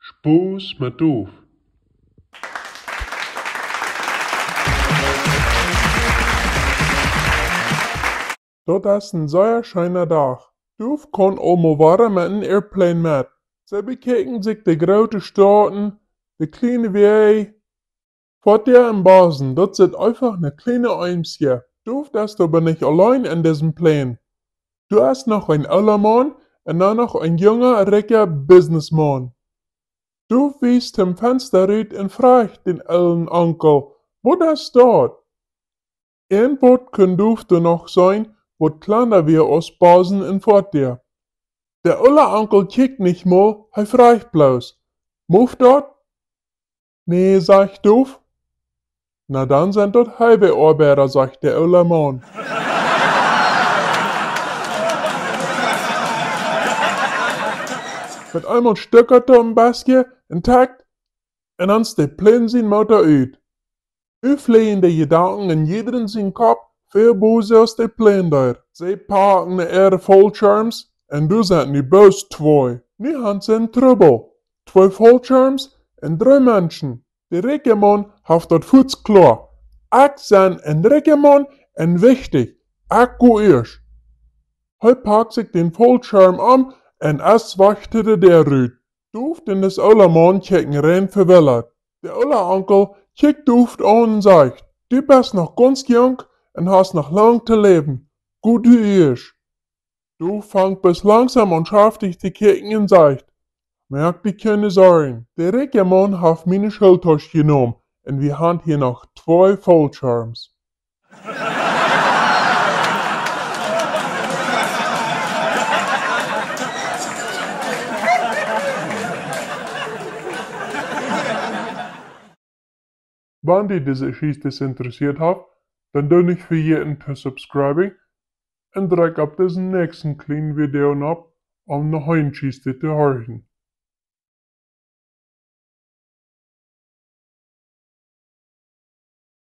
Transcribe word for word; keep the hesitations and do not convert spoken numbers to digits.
Spaß met Duf. Daut es een sea scheena Dach. Duf kaun aul mol wada met een Airplane met. See bekjikjen sikj de groote Stoaten, de kjliene Wäaj. Foatia un Bossen, daut sitt eefach een kjlienet Eemskje. Duf es oba nich auleen en disen Plane. Doa es noch een oola Maun un dan noch een junga, rikja Businessmaun. Duf wiest em Fensta rut un frajcht dän oolen Onkel: "Waut es daut?" Een Wort kunn Duf doa noch seenen, waut kjlanda wia aus Bossen un Foatia. De oola Onkel kjikjt nich mol, hee frajcht bloos: "Muft daut?" "Nä," sajcht Duf. "Na dan sent daut Highway-Oabeida," sajcht de oola Maun. Met eemol stuckat daut een bät un tackt, un dan es de Plane sien Motor ut. Nu fleajen de Jedanken en jiedrem sien Kopp väl bosja aus de Plane deed. See packen äare Fallschirms, un doa sent nu bloos twee. Nu han see een Trubbel. Twee Fallschirms un dree Menschen. De rikja Maun haft daut fuaz kloa. "Ekj sie een rikja Maun un wichtich. Ekj go ieescht." Hee pakt sikj dän Fallschirm aun un es wajch to de Däa rut. Duf un dän oola Maun kjikjen rein vewillat. De oola Onkel kjikjt Duf aun un sajcht: "Du best noch gaunz junk un hast noch lang to läwen. Go du ieescht." Duf fangt bloos langsom aun schaftich to kjikjen un sajcht: "Moak die kjeene Sorjen. De rikja Maun haft miene Schooltausch jenomen un wie han hia noch twee Fallschirms." Wan die dise Jeschicht interessieet haft, dan doo nich vejäten to subscriben un drekj opp disen näakjsten kjlienen Video nopp, om noch eene Jeschicht to horchen.